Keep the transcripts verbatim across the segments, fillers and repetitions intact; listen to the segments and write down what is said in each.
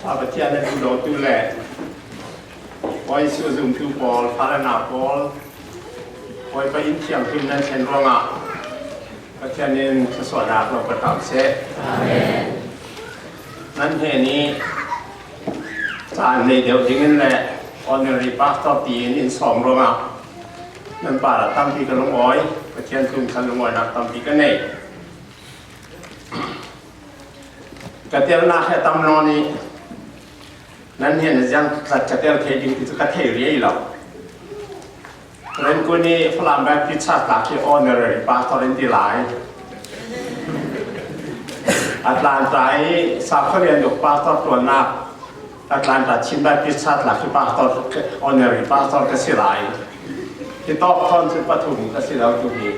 A Pathian a duhdawtu le Bawipa zumtu pawl, fale nau pawl, Bawipa in thianghlim nan thlen ruangah Pathian in thluasuahna lo ka tau seh. Amen. Nan hnenih caan nei deuh dingin le honorary pastor tiin in sawm ruangah nan parah tampi ka lungawi, Pathian tlung khan lungawinak tampi ka nei. Ka telnak hi a tam nawn ih, nan hnenih ziang tlat ka tel thei ding ti cu ka thei rih lo. Rangoon ih Falam Baptist Church lak hi honorary pastor in ti lai. Atlanta ih Sakhualian duk pastor ṭuannak, Atlanta Chin Baptist Church lak hi pastor, honorary pastor ka si lai. Hi tawk thawn cu pathum ka si lo tu hi.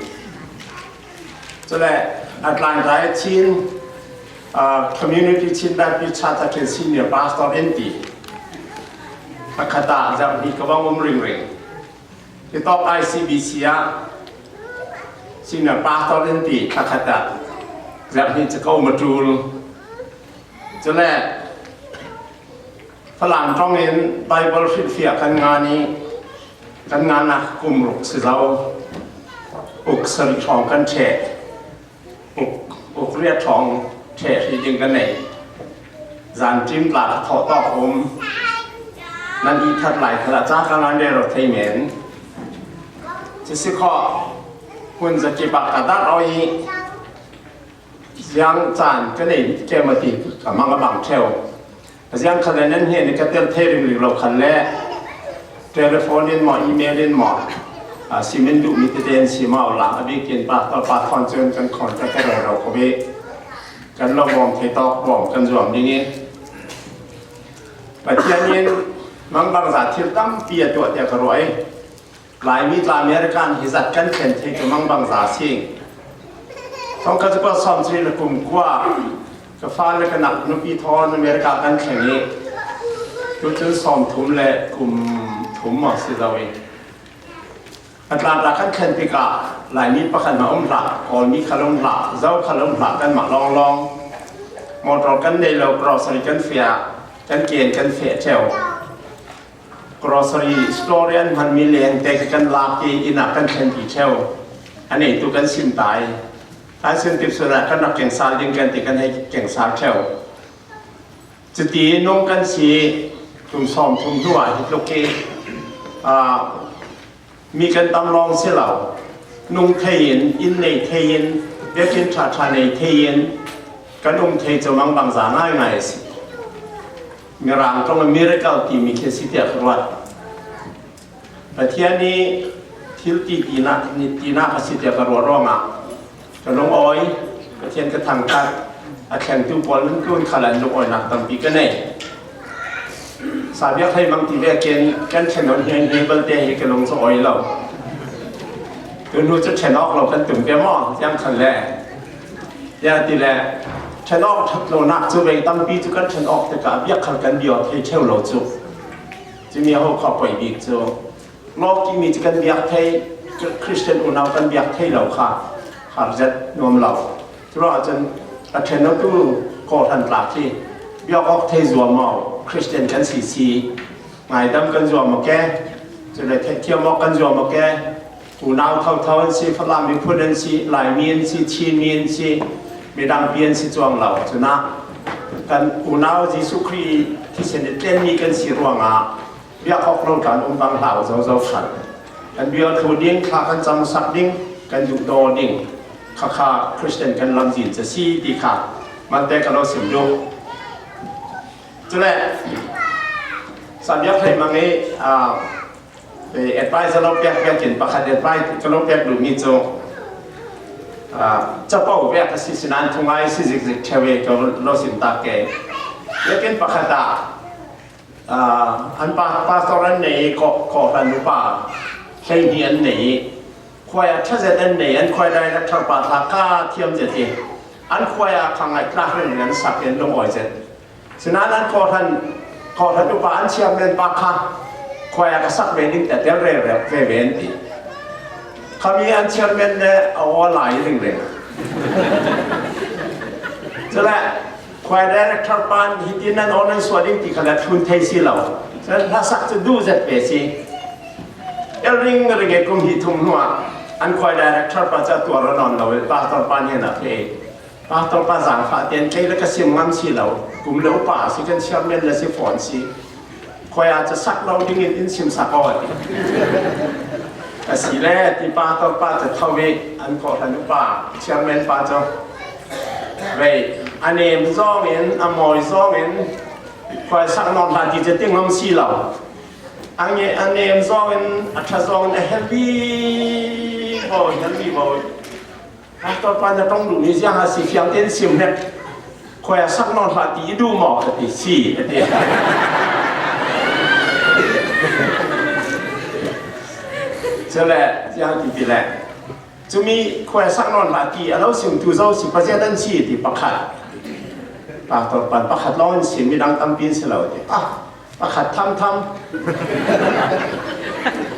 Cule Atlanta ih Chin, aa, Community Chin Baptist Church ah khin senior pastor in ti. Pakhat ah zarh hnih ka vang um ringring. Hi tawk I C B C ah senior pastor in ti, pakhat ah zarh hnih cu ka um a ṭul. Cule Falam ṭawng in Bible hrilhfiah kan ngan ih, kan ngannak kum ruk si zo. Uk sarih hrawng kan ṭheh, uk, uk riat hrawng ṭheh hrih ding kan nei. Zanṭim tla ka thawh tawk um. Nan ihthat lai khal ah ca ka ngan rero thei men. Cu si khawh, hmun zakip ah ka darh aw ih, ziang caan ka nei ke maw ti ka mang a bang ṭheu. A ziang khalle nan hnenih ka tel thei ringring lo khalle telephone in maw, email in maw, a, sim in duhmi tete in sim uh la, a bikin pastor pa thawn cun kan contact ka rero ko ve. Kan lo bawm thei tawk bawm kan zuam ding ih Pathian in mangbangza thil tampi a tuah tiah ka ruah ih, Laimi tla America hi zat kan thlen thei cu mangbangza a si. Thongkhat zakua sawmsarih le kum kua ka fale ka nak nupi thawn America kan thleng ih, tucun sawmthum le kum thum maw si zo ih, Atlanta kan thlen tikah Laimi pakhat hna um hlah, Kawlmi khal um hlah, Zo khal um hlah, kanmah lawnglawng. Motor kan nei lo, grocery kan fiah, kan ken kan feh ṭheu. Grocery store i an hmanmi lengte khi kan lak ih inn ah kan thlenpi ṭheu. A neitu kan sim ta ih, an sin tipsun ah kan rak kengsal ding kan ti, kan hei kengsal ṭheu. Cuti nung kan si kum sawmthum hnu ah hi tluk ih, aa, mi kan tam lawng si lo. Nung thei in, inn nei thei in, biakinn ṭhaṭha nei thei in, kan um thei cu mangbangza ngaingai a si. Mirang ṭawng ah miracle timi khi a si tiah ka ruat. Pathian ih thil ti tinak, tinak a si tiah ka ruat ruangah ka lungawi, Pathian ka thangṭhat, a thlengtu pawl nan tlun khal ah lungawinak tampi ka nei. Sabiak hleimang ti vekin kan ṭhen nawn hniang hniang belte hi ka lung cu awi lo. Tun hnu cu ṭhen awk lo kan tum pia maw? Tiang khan le. Tiah ti le, ṭhen awk ṭhat lonak cu vei tampi cu kan ṭhen awk tikah biak khal kan bia thei ṭheu lo cu. Cumi a ho kha poi bik cu. Lawki mi cu kan biak thei, Christian unau kan biak thei lo kha, har zet nuam lo. Curuangah cun a ṭhennotu kawhhran tlak hi biak awk thei zuam maw, Christian kan si si, ngaidam kan zuam maw ke, cule theihthiam awk kan zuam maw ke, unau thotho an si, Falam miphun an si, Laimi an si, Chinmi an si, midangpi an si cuang lo. Cunah kan unau Jesuh Khrih thisen i tlenmi kan si ruangah, biak awk lo tlan um bang hlah zozo khan kan bia thlu ding, thla kan cam sak ding, kan duhdaw ding, khakha Christian kan lamzin cu si ti kha malte ka lo sim duh. Cule sabiak hleimang ih, aa, eh, advice a lo pek vekin pakhat advice ka lo pek duhmi cu, aa, capo vek a si sinain thungai si zikzik ṭheu ih ka lo sim tak ke. Vekin pakhat ah, Aa, an pa, pastor an nei ih, kaw-, kawhhran upa hleihnih an nei ih, khuai ah ṭha zet an nei, an khuai director pa thla kha thiam zet ih, an khuai ah kha ngaihtlak ringring an sak ih an lungawi zet. Sinain an kawhhran, kawhhran upa an chairman pa kha khuai ah ka sak ve ding tiah tel rero ve ve an ti. Khami an chairman le a aw lai ringring. Cule Choir director pan hitin nan aw nan suah ding ti kha le thlun thei si lo. Hlasak cu duh zet ve si. Elring ring e kum hi thum hnuah an choir director pa cu a tuar a nawn lo. Pastor pan hin a pe. Pastor pa zaangfah tein kei le ka sim ngam si lo. Kum le upa a si kan chairman le si fawn si. Khuai ah cu sak lo dingin in sim sak aw a ti. A si le ti pa tawh pa cu tho i an kawhhran upa chairman pa cu vei a nem zawngin a mawi zawngin khuai sak nawn hlah ti cu ti ngam si lo. A nge a nem zawngin a ṭha zawngin a hel vivo hel vivo. Pastor pa na ṭong duhmi ziang a si fiang tein sim hnek. Khuai a sak nawn hlah ti i duh maw ka ti si a ti. Cule ziang ti ti le. Cumi khuai a sak nawn hlah ti a lo sim tu zo si paziat an si ti pakhat. Pastor pan pakhat lawng an si midang tampi an si lo ti. Ah, pakhat thamtham.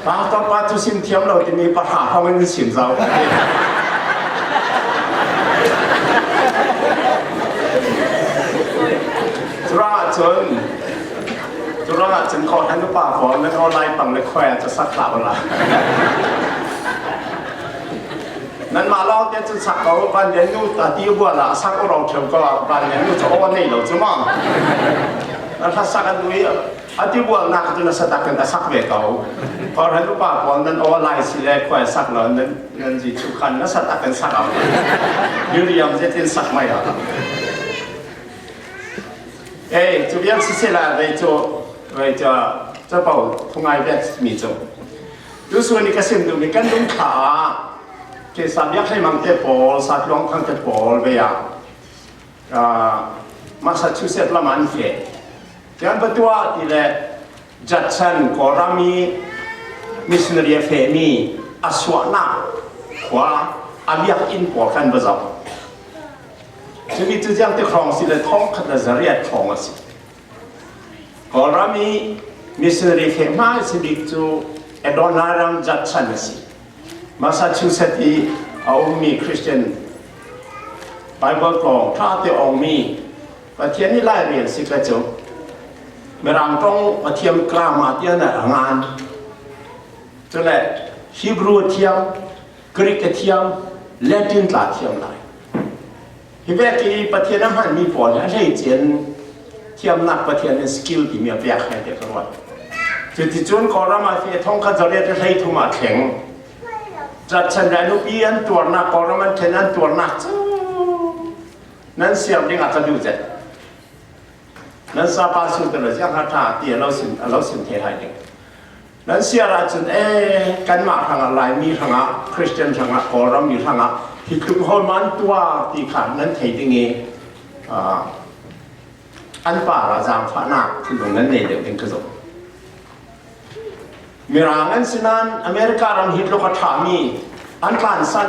Pastor pa cu sim thiam lo timi pahra hrawng in sim zo. Curang ahcun, curang ahcun kawhhran upa pawl nan aw lai pang le khuai ah cu sak hlah u la. Nanmah lawngte cun sak ko, Van Lian nu a ti bual ah sak u ro ṭheu ko, Van Lian nu cu aw nei lo cu maw? Nan hlasak an ui, a ti bualnak cu nasa tak in a sak ve ko. Kawhhran upa pawl nan aw lai si le khuai sak lo, nan, nan zi cu khan nasa tak in sak a. Miriam zetin sak mai a. Ei, cu viang sisila vei cu, vei cu, capo thungai vek mi cu. Tusun i ka sim duhmi kan dum thla ah, ke sa biak hei mangte pawl, sa tluang thangte pawl vei ah, ah, Massachusetts lam an feh. Tian patua ti le Judson Kawlram i missionary a fehmi a suahnak khua a biakinn pawl kan va zoh. Cumi cu ziangtik hrawng si le thawngkhat le zariat hrawng a si. Kawlram i missionary feh hma a si bik cu Adoniram Judson a si. Massachusetts i a ummi Christian Bible tlawng ṭha te a ummi Pathian i lairel si ka cu. Mirang ṭong Pathian klam ah tiang a ngan. Cule Hebrew a thiam, Greek a thiam, Latin tla a thiam lai. Hi vek i Pathian a hmanmi pawl hi a hleice in thiamnak Pathian in skill timi a pek hai tiah ka ruat. Cuticun Kawlram ah feh thawngkhat zariat le hleithum ah thleng. Judson le nupi an tuarnak, Kawlram an thlen an tuarnak cu nan siar ding ah ka duh zet. Nan sa pa su te le ziang ha ṭha ti a lo sim, a lo sim thei hai ding. Nan siar ahcun, eh, kanmah hrangah, Laimi hrangah, Christian hrangah, Kawlram mi hrangah, hi tluk hawi man tuar ti kha nan thei ding i, ah, an par ah zaangfahnak thinlung nan nei deuh ding ka zong. Mirang an si nain America ram hi tluk a ṭhami an tlansan.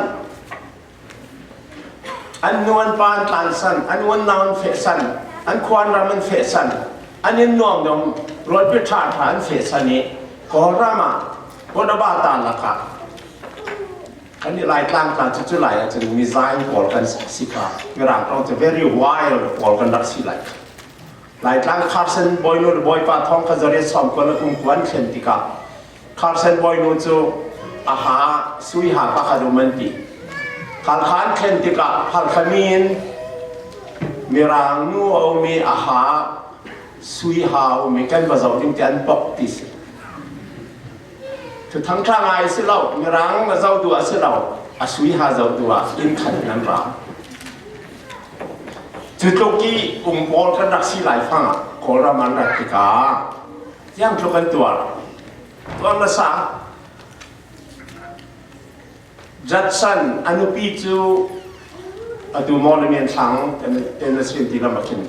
An nu an pa an tlansan, an u an nau an fehsan, an khua an ram an fehsan, an inn nuamnuam rualpi ṭha ṭha an fehsan i Kawlram ah Buddha bata lakah kan i Laitlang tla cucu lai ahcun mizai pawl kan si kha, Mirang ṭawng cu very wild pawl kan rak si lai. Laitlang Carson bawinu le bawipa thawngkhat zariat sawmkua le kum kua an thlen tikah Carson bawinu cu a ha, sui ha pakhat um an ti. Halkha an thlen tikah Halkha mi in Mirang nu a um i a ha, sui ha a um i kan va zoh ding tiah an pok ti si. Thuthang ṭha ngai a si lo, Mirang a zoh duh a si lo, a sui ha zoh duh ah inn khat in an ra. Cutluk i um pawl kan rak si lai fangah Kawlram an rat tikah ziang tluk an tuar. Tuar hmasa. Judson a nupi cu atu maw le men thlang ten a sin ti lam a khin.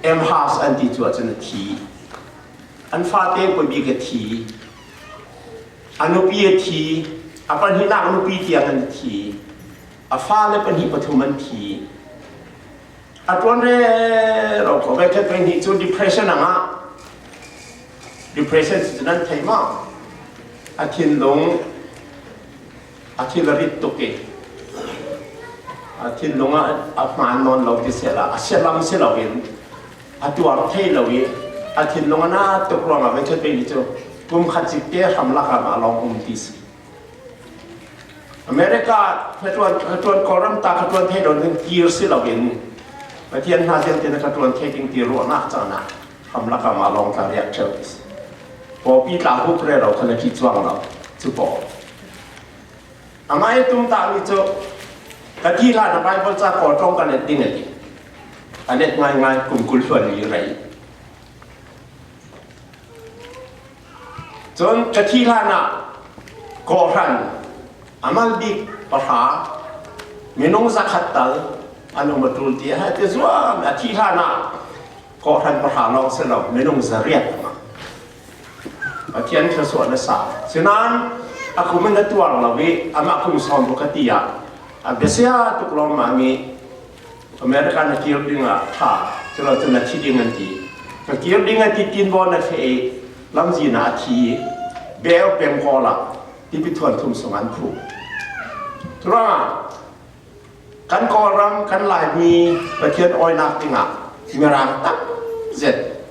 Amherst an ti cu ahcun a thi. An fate pawimi ka thi. A nupi a thi. A pahnihnak nupi tiang an thi. A fale pahnih pathum an thi. A ṭuan rero ko ve khat ve hnih cu depression a ngah. Depression cu nan thei maw? A thinlung, a thil a rit tuk i, A thinlung a, a hmaan nawn lo ti sehla, a sia lam si loin, a tuar thei lo i, a thinlung a na tuk ruangah vei khat vei ni cu kum khat cikte hramlak ah mah lawng um ti si. America ka ṭuan, ka ṭuan Kawlram ta ka ṭuan thei lo ding kir si loin, Pathian hna ziangtin a ka ṭuan thei ding ti ruahnak caan ah hramlak ah mah lawng tla riak ṭheu ti si. Pawpi tla huk rero khan a ṭih cuang lo, cu pawl. Amah i tumtahmi cu, ka ti hlan ah Baibal ca Kawl ṭawng kan et ding a ti. An et ngaingai, kum kul hluan li rei. Cun ka ti hlan ah Kawhhran a mal bik pahra, minung zakhat tal an um a ṭul ti a ti zuam. A ti hlan ah Kawhhran pahra lawng si lo, minung zariat a ngah. Pathian thluasuah na sa. Sinain a kum in a tuar lo i amah kum sawm ruk a ti ah a biasia tuk lawng mah mi America na kir ding ah ṭha, cu lo cun a thi ding an ti. Ka kir ding a ti, tinbaw na feh i lamzin ah a thi i Bay of Bengal ah tipi thuan thum sung an phu. Curuangah kan Kawlram, kan Laimi Pathian awinak dingah Mirang tam zet,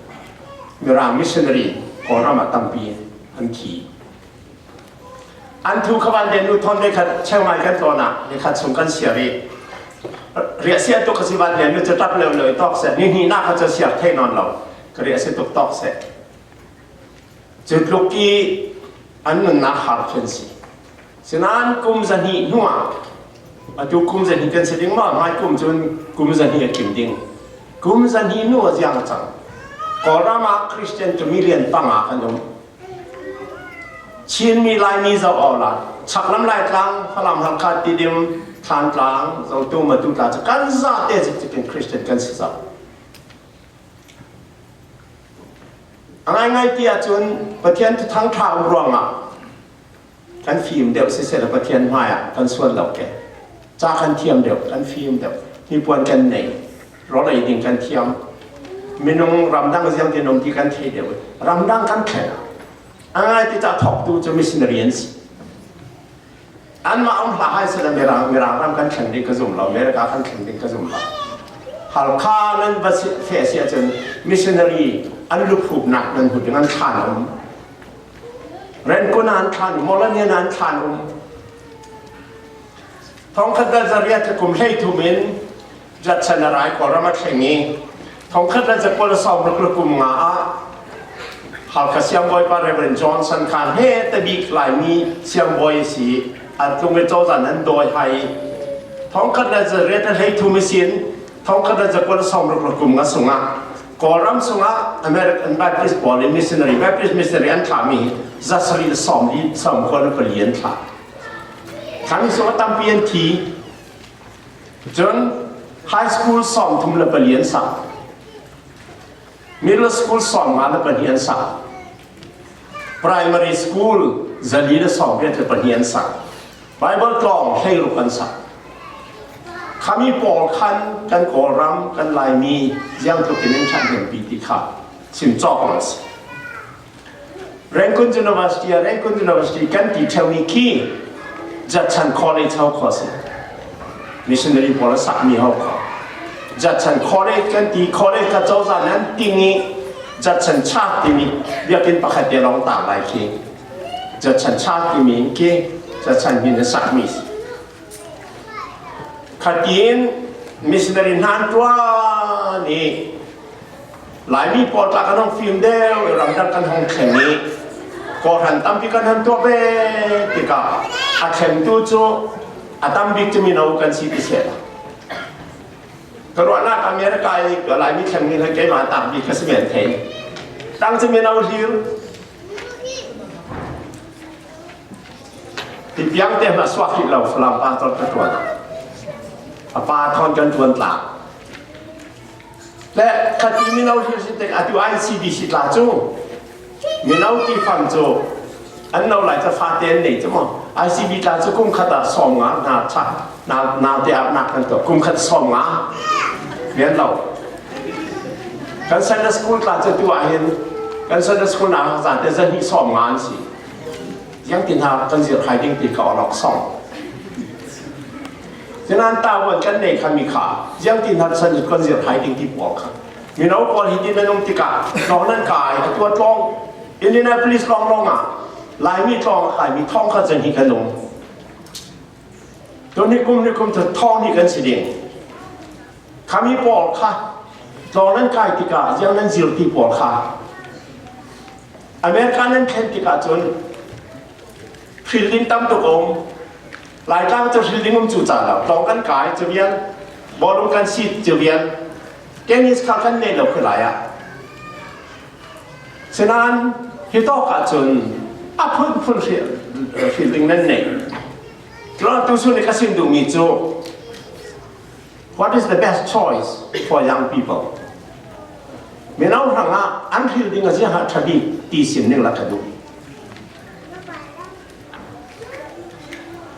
Mirang missionary Kawlram ah tampi an thi. An thu kha Van Lian nu thawn veikhat cheu ngai kan tlawn ah, veikhat sung kan siar i, riahsia tuk ka si Van Lian nu cu ṭap leu leu i tawk seh, nihnihnak kha cu siar thei nawn lo, ka riahsia tuk tawk seh. Cu tluk i an nunnak har khin si. Sinain kum zahnih hnuah, atu kum zahnih kan si ding maw, hmai kum cun kum zahnih a kim ding. Kum zahnih hnu a ziang a cang. Kawlram ah Christian cu million panga kan um. Chinmi, Laimi, Zo, Awla, Chaklam, Laitlang, Falam, Halkha, Tidim, Thantlang, Zotu, Matu tla cu kan zate zikzikin Christian kan si zo. A ngaingai ti ahcun Pathian Thuthang ṭha um ruangah kan fim deuh siseh le Pathian hmaiah kan sual lo ke. Ca kan thiam deuh, kan fim deuh. Hnipuan kan nei, rawl ei ding kan thiam. Minung ramdang ziangtin um ti kan thei deuh. Ramdang kan thlen. A ngai ti caah thawktu cu missionary an si. Anmah um hlah hai seh le Mirang, Mirang ram kan thleng ding ka zum lo, America kan thleng ding ka zum lo. Halkha nan va si, feh si ahcun missionary an luphupnak nan hmuh ding an thlan a um. Rangoon ah an thlan um, Molonian ah an thlan a um. Thongkhat le zariat le kum hleithum in Judson a ra i Kawlram a thleng i, thongkhat le zakua le sawmruk le kum nga ah Halkha siangbawipa Reverend Johnson kha heta bik Laimi siangbawi a si, a tlung i cozah nan dawi hai. Thongkhat le zariat le hleithum ihsin, thongkhat le zakua le sawmruk le kum nga sungah Kawlram sungah American Baptist pawl in missionary, Baptist missionary an thlahmi zasarih le sawmli, sawmkua le pali an thlah. Khami sungah tampi an thi. Cun high school sawmthum le pali an sak. Middle school sawmnga le pahnih an sak. Primary school zali le sawmriat le pahnih an sak. Bible tlawng hleiruk an sak. Khami pawl khan kan Kawlram, kan Laimi ziangtluk in an ṭhathnempi ti kha chim cawk lo a si. Rangoon University ah, Rangoon University kan ti ṭheumi khi Judson College ho kha a si. Missionary pawl a sakmi ho kha. Judson College kan ti, college kha cozah nan ting i Judson Church timi biakinn pakhat te lawng tang lai khi Judson Church timi khi Judson hmin a sakmi a si. Khatin missionary hna an ṭuan i Laimi pawl tla kan hung fim deuh i ramdang kan hung thleng i Kawhhran tampi kan hung tuah ve tikah a thlengtu cu a tam bik cu mino kan si ti seh. Ka ruahnak America i Laimi thlengmi hna keimah a tam bik ka si men thei. Tang cu mino hlir. Ti piang te hna suak hi lo, Falam pastor ka ṭuan. A pa thawn kan ṭuan tla. Le kha ti mino hlir si tek, atu I C B C tla cu mino ti fam cu an no lai ca fate an nei cu maw? I C B tla cu kum khat ah sawmnga hna ṭha, hna, hna te ah nak kan tuah, kum khat sawmnga rian lo. Kan Sunday school tla cu tu ah hin kan Sunday school nak zate zahnih sawmnga an si. Ziangtin hna kan zirh hai ding ti ka awlok sawng. Sinan tavuan kan nei kha mi kha, ziang tin hat san kan zir hai ding ti pawl kha. Mino pawl hi tin na nung tika, tlawng nan kai, a tua tlawng, Indianapolis tlawng tlawng a, Laimi tlawng a kai mi thawng kha zan hi kan nung. Tun hi kum hi kum tha thawng hi kan si ding. Kha mi pawl kha, tlawng nan kai tika, ziang nan zir ti pawl kha. America nan thlen tika chun, hril ding tam tuk om. Laitlang chu hril ding um chu cha lo. Tlawng kan kai chu vial, bawlung kan sit chu vial. Tennis kha kan nei lo khu lai a. Sinan, hi tawk ah chun, a phun phun hril, hril ding nan nei. Tlawng tu sun ni ka sim duh mi chu, what is the best choice for young people? Mino hrang a, an hril ding a ziang ha tha bik ti sim ning la ka duh.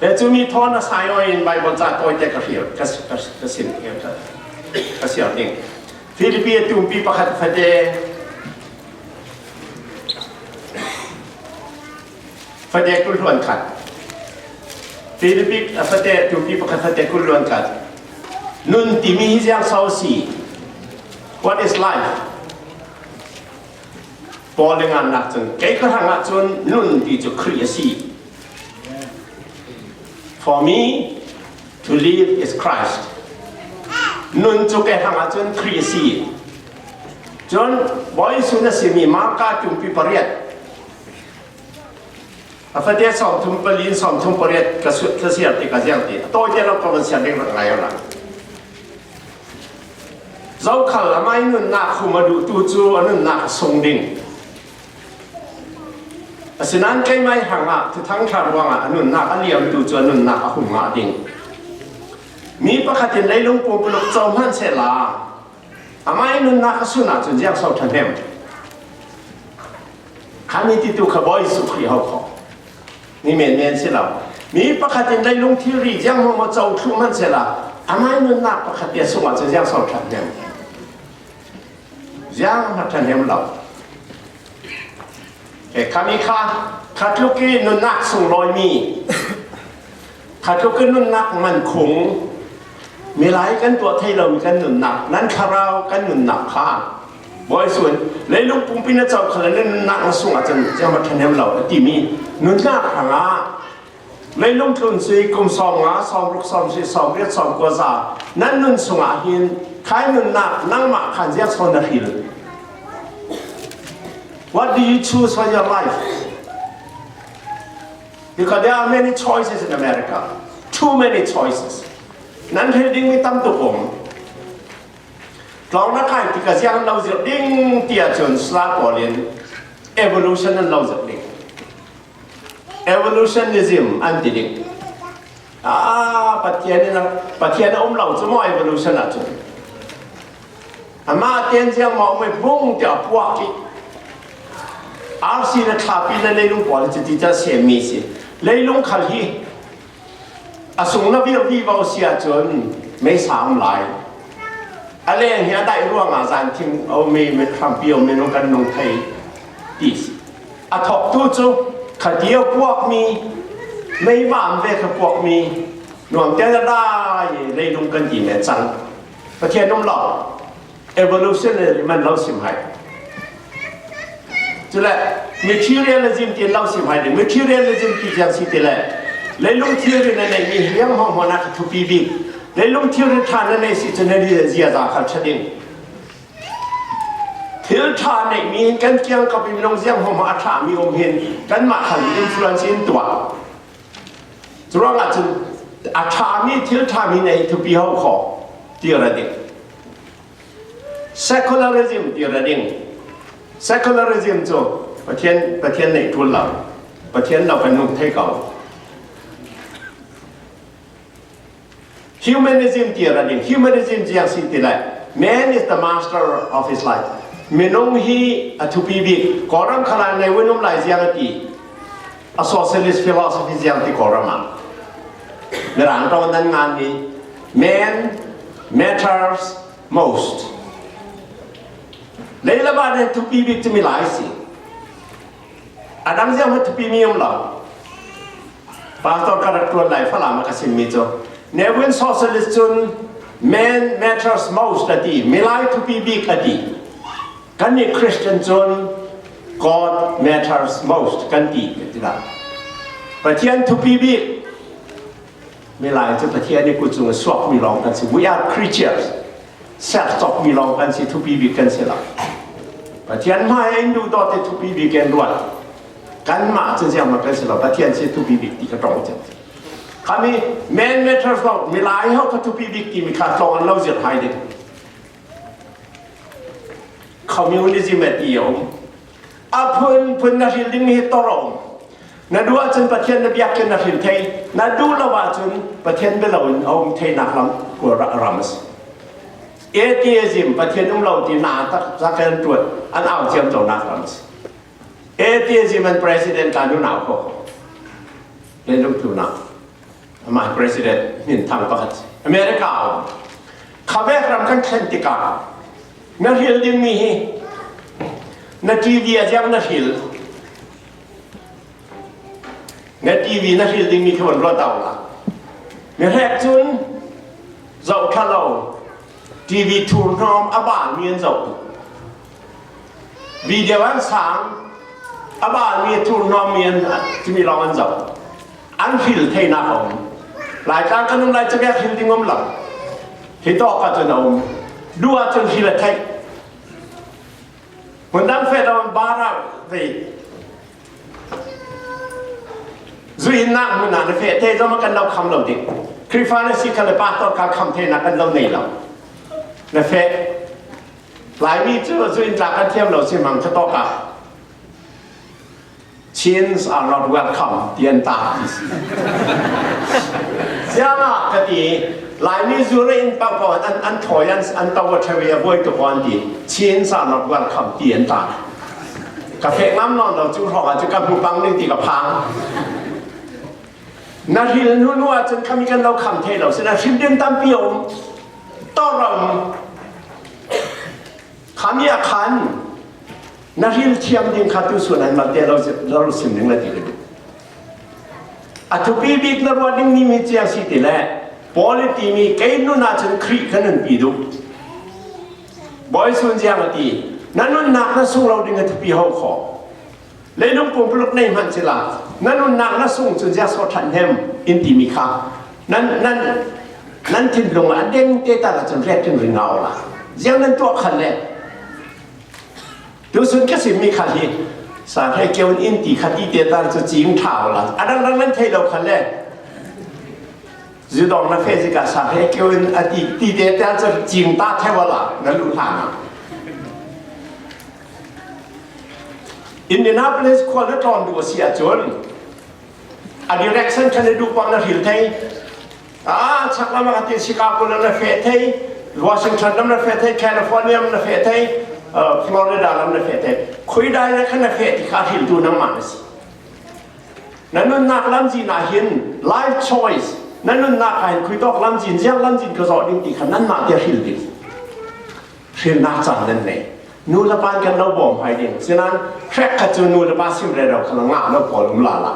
Le chu mi thawn a sai aw in Bible cha tawi te ka hril, ka, ka, ka sim, ka, ka siar ding. Philippi a tumpi pakhat fate, fate kul hluan khat. Philippi a fate tumpi pakhat fate kul hluan khat. Nun ti mi hi ziang sau si. What is life? Paul le ngan nak chun, kei ka hrang ah chun nun ti chu Khrih a si. For me, to live is Christ. Nun chu kei hrang ah chun Khrih a si. Chun, Bawi Jesu na si mi Marka tumpi pariat. A fate sawm thum pali in sawm thum pariat ka sut ka siar ti ka ziang ti. A tawi te lo ka van siar ding rak ngai aw la. Zokhal a mai nunnak khum a duhtu cu a nunnak a sung ding. Asinan keimai hrangah Thuthang ṭha ruangah a nunnak a liamtu cu a nunnak a hum ngah ding. Mi pakhat in leilung pumpuluk co hman sehla, amah ih nunnak a sun ahcun ziang so ṭhahnem? Khami titu kha Bawi Jesuh Khrih ho kho. Mi menmen si lo. Mi pakhat in leilung thilri ziang hmangmang co thluh hman sehla, amah ih nunnak pakhat te sungah cun ziang so ṭhahnem? Ziang hna ṭhahnem lo. He khami kha, khatluk i nunnak sunglawimi, khatluk i nunnak mankhung, milai kan tuah thei lomi kan nunnak, nan thlarau kan nunnak kha Bawi Jesuh in, leilung pumpi na co kha le na nunnak na sungah cun ziang hna ṭhahnem lo a timi nunnak hrangah, leilung tlun sui kum sawm nga, sawm ruk, sawm sih, sawm riat, sawm kua za nan nun sungah hin khai nunnak nangmah khan ziang so na hril? What do you choose for your life? Because there are many choices in America. Too many choices. Nan hril ding mi tam tuk um. Tlawng na kai ti ka ziang an lo zirh ding tiah cun sla pawl in evolution an lo zirh ding. Evolutionism an ti ding. Ah, Pathian in a, Pathian a um lo cu maw evolution ah cun? Amah ten ziang maw um i bung tiah a puak i arsi na thlapi na leilung pawl hi cuti ca semmi si. Leilung khal hi a sung na vir vivo si ahcun meisa um lai. A leng hi a daih ruangah zanthing a um i hrampi a um i nung kan nung thei ti si. A thawktu cu khatia puakmi, meivam ve kha puakmi, nuamte na dai leilung kan ti men cang. Pathian um lo. Evolutionary man lo sim hai. Cule materialism ti lo sim hai ding. Materialism ti ziang si ti le, leilung thilri na neihmi hliang hmawhhmawhnak a thupi bik. Leilung thilri ṭha na nei si cun na ziaza khal ṭha ding. Thil ṭha neihmi hin kan kiangkap in minung ziang hmawhhmawh a ṭhami um hin kanmah khal influence in tuah. Curuangah cun a ṭhami, thil ṭhami na hi thupi ho kho ti ra ding. Secularism ti ra ding. Secularism cu Pathian, Pathian neih ṭul lo, Pathian lo kan nung thei ko. Humanism ti ra ding. Humanism ziang si ti le, man is the master of his life. Minung hi a thupi bik. Kawlram khalah nei win um lai ziang a ti. A socialist philosophy ziang ti Kawlram ah. Mirang ṭawng nan ngan mi, man matters most. Leilaba nen thupi bik cu milai si. A dang ziang hmanh thupi mi um lo. Pastor ka rak ṭuan lai Falam ah ka simmi cu Neo-socialist cun men matters most a ti, milai thupi bik a ti. Kannih Christian cun God matters most kan ti, kan ti lo. Pathian thupi bik, milai cu Pathian ih kut cung a suakmi lawng kan si. We are creatures. Sercawkmi lawng kan si, thupi bik kan si lo. Pathian hmai in duhdawt ih thupi bik in ruat. Kanmah cun zianghman kan si lo, Pathian si thupi bik ti ka ṭong cang. Khami men matters most, milai ho kha thupi bik timi kha tlawng an lo zirh hai ding. Communism a ti a um. A phunphun na hril dingmi hi tawrh a um. Na duh ahcun Pathian na biakinn na hril thei, na duh lo ahcun Pathian bia loin a um theinak lam kua ra-, ram a si. Atheism, Pathian um lo ti na tak zak an tuat, an au ciamconak ram a si. Atheism an president ka nunau ko. Leilung tlunau. Amah president hminthang pakhat si. America a um. Khavek ram kan thlen tikah na hril dingmi hi na T V a ziang na hril, na T V na hril dingmi kha van ruat awla. Mi hrek cun zoh ṭha lo. T V thurhnawm a balmi an zoh. Video an sang, a balmi, thurhnawmmi an, cumi lawng an zoh. An hril theinak a um. Laitlang kan um lai, cumi a hril ding um lo. Hi tawk ahcun a um. Duh ahcun hril a theih. Hmun dang feh lo an bar ah vei. Zuihnak hmun ah na feh te zong kan lo kham lo ding. Khrihfa na si kha le pastor kha kham theinak kan lo nei lo. Na feh. Laimi cu zuih in tla kan thiam lo si hmang kha tawk ah. Chins are not welcome, ti an ta. Ziangah ka ti, Laimi zu rei in pangpang an, an thawi an, an to a ṭheu i a buai tuk an ti. Chins are not welcome, ti an ta. Ka feh ngam nawn lo cu hrawng ah cu ka hmu pang ning ti ka phang. Na hril hnu hnu ahcun khami kan lo kham thei lo si, na hrin ding tampi a um. Tawrh a um. Khami a khan na hril thiam ding kha tusun an malte lo, lo sim ding la ti ka duh. A thupi bik na ruat ding mi, mi ciang si ti le, Paul i timi kei nun ahcun Khrih ka nunpi duh. Bawi sun ziang a ti, na nunnak na sung lo ding a thupi ho kho. Leilung pumpuluk nei hmanh sila, na nunnak na sung cun ziang sawh ṭhan hnem in timi kha nan, nan, nan thinlung a deng te tal ahcun ret in ring awla ziang nan tuah khan le. Tusun ka simmi kha hi, sa hre keu in ti kha ti te tal cu cing ṭha awla a dangdang nan thei lo khan le. Zudong na feh zikah sa hre keu in a ti, ti te tal cu cing ta theu awla nan luh hlan ah. Indianapolis khua na tlawm duh a si ahcun a direction kha na duh pang na hril thei. Ah, chaklam ah ka ti, Chicago lam na feh thei, Washington lam na feh thei, California lam na feh thei, uh, Florida lam na feh thei. Khui dai na kha na feh ti kha hriltu nangmah na si. Na nunnak lamzin ah hin life choice, na nunnak ah hin khui tawk lamzin, ziang lamzin ka zawh ding ti kha nanmah te hril ding. Hrilnak caan nan nei. Nu le pa kan lo bawm hai ding. Sinan hrekkhat cu nu le pa sim rero kha lo ngah lo pawl um lala.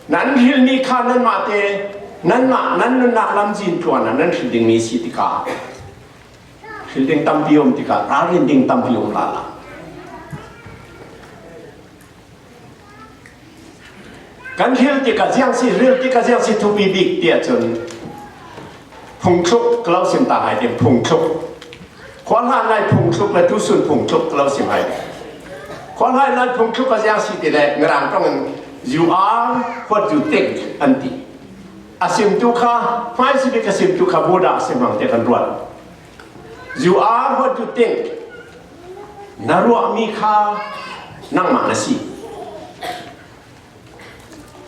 Nan hrilmi kha nanmah te, nanmah, nan nunnak lamzin tluan ah nan hril dingmi si tikah hril ding tampi um tikah ralrin ding tampi um lala. Kan hril tikah ziang si, hril tikah ziang si thupi bik tiah cun phungthluk ka lo sim ta hai ding, phungthluk. Khuahlan lai phungthluk le tusun phungthluk ka lo sim hai ding. Khuahlan lai phungthluk a ziang si ti le Mirang ṭong in, "You are what you think," an ti. A simtu kha, hmaisabik a simtu kha Buddha a sim hmang te kan ruat. "You are what you think." Na ruahmi kha nangmah na si.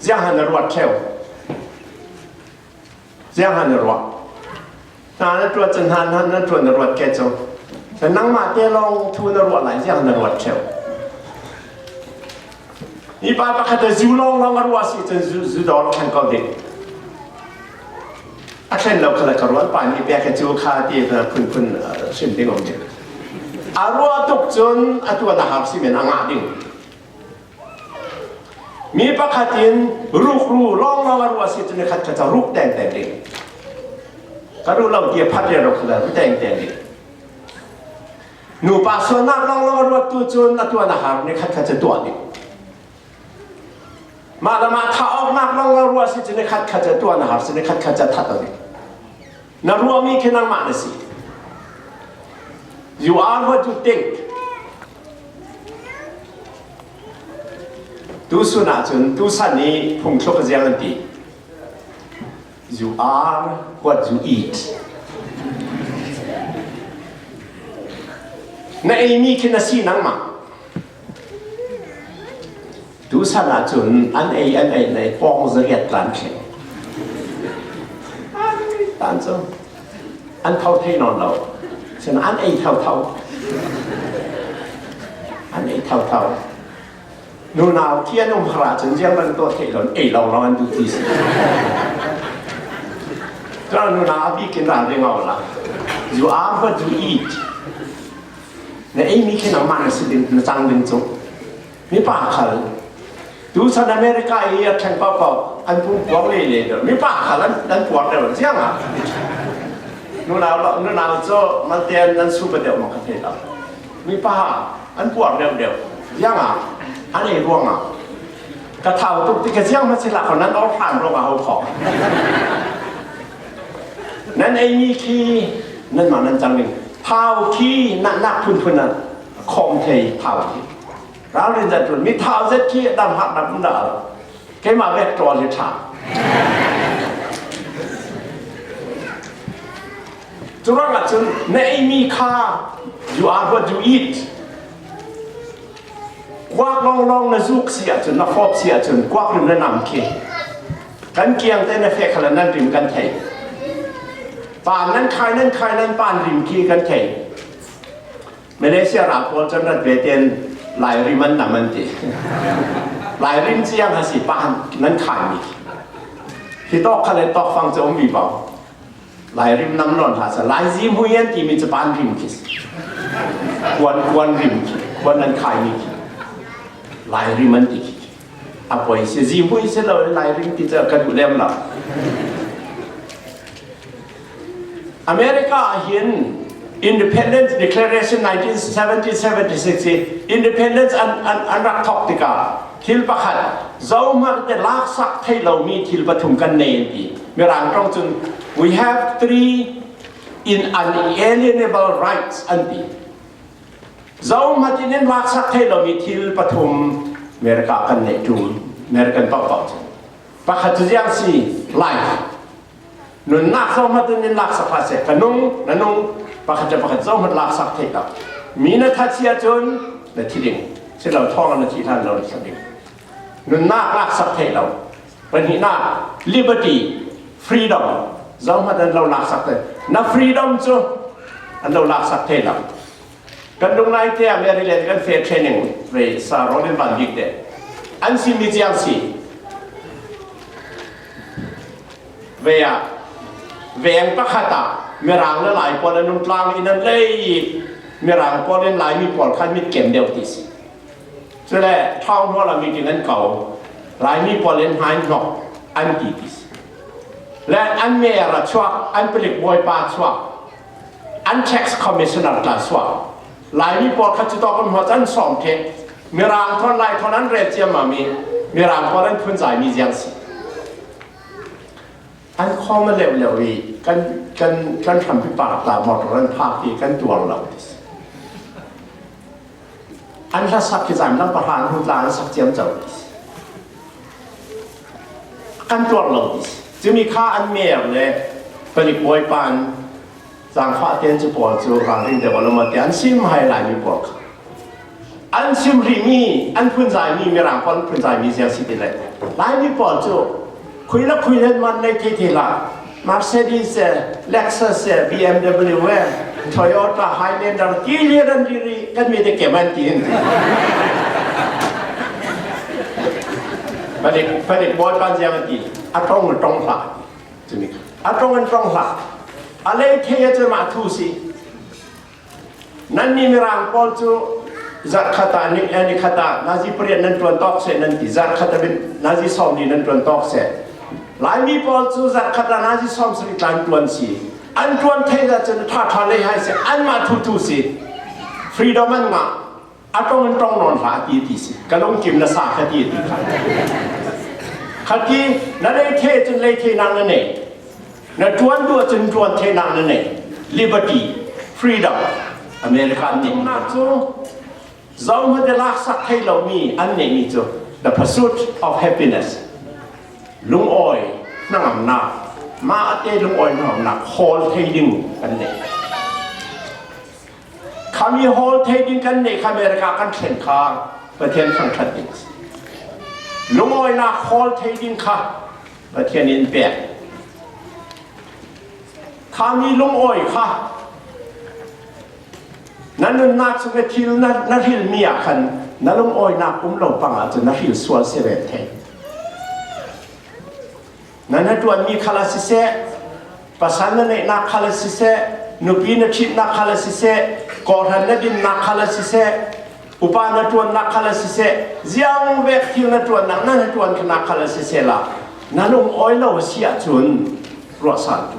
Zianghan na ruat ṭheu? Zianghan na ruah? Hna na ṭuat cun hna, hna, na ṭuat na ruat ke cu. Cun nangmah te lawng thu na ruah lai, zianghan na ruat ṭheu? Mipa pakhat cu zu lawng lawng a ruah si cun zu, zu dawr a ṭhen ko ding. A ṭhen lo kha le ka ruat pa nih pek cu kha ti phunphun, uh, hrim ding um ding. A ruah tuk cun a tuan a har simin a ngah ding. Mi pakhat in ruk ru, lawnglawng a ruah si cun ni khat khat ca ruk tengteng ding. Ka ruh lo ti a phat rero kha la, ruk tengteng ding. Nupa sualnak lawnglawng a ruat tu cun a tuan a har ni khat khat ca tuah ding. Mah le mah thah awknak lawnglawng ruah si cun ni khat khat ca tuan a har si, ni khat khat ca that ding. Na ruahmi khi nangmah na si. You are what you think. Tu sun ahcun tu san i phung thluk a ziang an ti. You are what you eat. Na eimi khi na si nangmah. Tu san ahcun an ei, an ei, an ei pawng zariat tlan thleng. An ei tan cu an tho thei nawn lo. Cun an ei thotho. An ei thotho. Nunau khi an um har ahcun ziang an tuah thei lo, an ei lo lo an duh ti si. Cun nunau a bik in ralring awla. You are what you eat. Na eimi khi nangmah na si ding, na cang ding cu. Mipa khal tu san America i a thleng paoh paoh an pum puak lele deuh. Mipa khal an, an puak deuh ziangah. Nunau lo, nunau cu malte an, an supa deuh maw ka thei lo. Mipa an puak deuh deuh ziangah an ei ruangah. Ka thau tuk ti ka ziang hmanh si hlah kho, nan awk hlan ruangah ho kho. Nan eimi khi nanmah nan cang ding. Thau khi naknak phunphun ah khawm thei thau khi. Ralrin zat ṭul. Mi thau zet khi a dam hak dam um dah lo. Keimah vek ṭual hi ṭha. Curuangah cun na eimi kha, you are what you eat. Kuak lawnglawng na zuk si ahcun, na fawp si ahcun, kuak rim na nam khi kan kiang te na feh khalah nan rim kan thei. Pan nan khai, nan khai, nan pan rim khi kan thei. Malaysia ral pawl cun rat ve tein lairim an nam an ti. Lairim ciang a si, pan nan khaimi khi. Hi tawk khal le tawk fang cu um vivo. Lairim nam nawn hlah sa, laizim hui an timi cu pan rim khi si. Kuan, kuan rim khi, kuan an khaimi khi. Lairim an ti khi. A poi si, zim hui si lo, lairim ti cu ka duh lem lo. America ah hin Independence Declaration nineteen seventeen seventy-six hi independence an, an, an rak thawk tikah thil pakhat, zohmanh te laksak theih lomi thil pathum kan nei an ti. Mirang ṭong cun, "We have three inalienable rights," an ti. Zohmanh in laksak theih lomi thil pathum America kan neih ṭul, American paohpaoh cun. Pakhat cu ziang si, life. Nunnak zohmanh in laksak hlah seh, ka nung, na nung, pakhat le pakhat zohmanh laksak theih lo. Mi na that si ahcun na thi ding, si lo thawng na thih hlan lo na thlah ding. Nunnak laksak theih lo. Pahnihnak, liberty, freedom, zohmanh an lo laksak theih. Na freedom cu an lo laksak theih lo. Kan lunglai te ah Maryland kan feh training vei sa rawl in van bik te an simi ciang si. Vei ah veng pakhat ah Mirang le Lai pawl an um tlang in an lei i Mirang pawl in Laimi pawl khan mit kem deuh ti si. Cule town hall ah meeting an ko, Laimi pawl in hmai hnok an ti ti si. Le an mayor a chuak, an palik bawipa chuak, an tax commissioner tla suak. Laimi pawl kha cu tawk an hmawh an sawm ṭheh. Mirang thawn, Lai thawn an rel ciammam i Mirang pawl an phunzaimi ziang si. An khawm a leuh leuh i kan, kan, kan hrampi par tla motor an phak i kan tuar lo ti si. An hlasak khi zan lam pahra an hung tla an sak ciamco ti si. Kan tuar lo ti si. Cumi kha an mayor le palik bawipa an zangfah tein cu pawl cu ralring deuh a lo ma tiah an sim hai Laimi pawl kha. An sim rihmi, an phunzaimi, Mirang pawl an phunzaimi ziang si ti le Laimi pawl cu khui le khui le man nei thei thei hlah. Mercedes eh, Lexus eh, B M W eh, Toyota Highlander, ti lian an riri, kan mi te keman ti hin. Palik, palik bawi pan ziang an ti, a ṭong an ṭong hlah. Cumi a ṭong an ṭong hlah. A lei thei a cun mah thu si. Nannih Mirang pawl cu Zarh khat ah, ni, eh, ni khat ah nazi pariat nan ṭuan tawk seh nan ti, zarh khat ah nazi sawmli nan ṭuan tawk seh. Laimi pawl cu zarh khat ah nazi sawmsarih tla an ṭuan si. An ṭuan thei zat cun ṭha ṭha lei hai seh, anmah thu thu si. Freedom an ngah. A ṭong in ṭong nawn hlah a ti, ti si. Ka lungkim na sa kha ti, ti kha. Kha ti, na lei thei cun lei theinak na nei. Na ṭuan duh cun ṭuan theinak na nei. Liberty, freedom, America an neihnak cu zohhmanh te laksak thei lomi an neihmi cu the pursuit of happiness. Lungawi hnangamnak, mah a te lungawi hnangamnak hawl thei ding kan nei. Khami hawl thei ding kan neih kha America kan thlen kha Pathian thangṭhat ding a si. Lungawinak hawl thei ding kha Pathian in pek. Khami lungawi kha na nunnak chung i thil na, na hrilmi ah khan na lungawinak um lo pang ahcun na hril sual si reng thei. Na hnaṭuanmi khal a siseh, pasal na neihnak khal a siseh, nupi na ṭhitnak khal a siseh, kawhhran na dinnak khal a siseh, upa na ṭuannak khal a siseh, ziangvek thil na ṭuannak, na hnaṭuan khanak khal a siseh la, na lungawi lo a si ahcun ruahsaltu.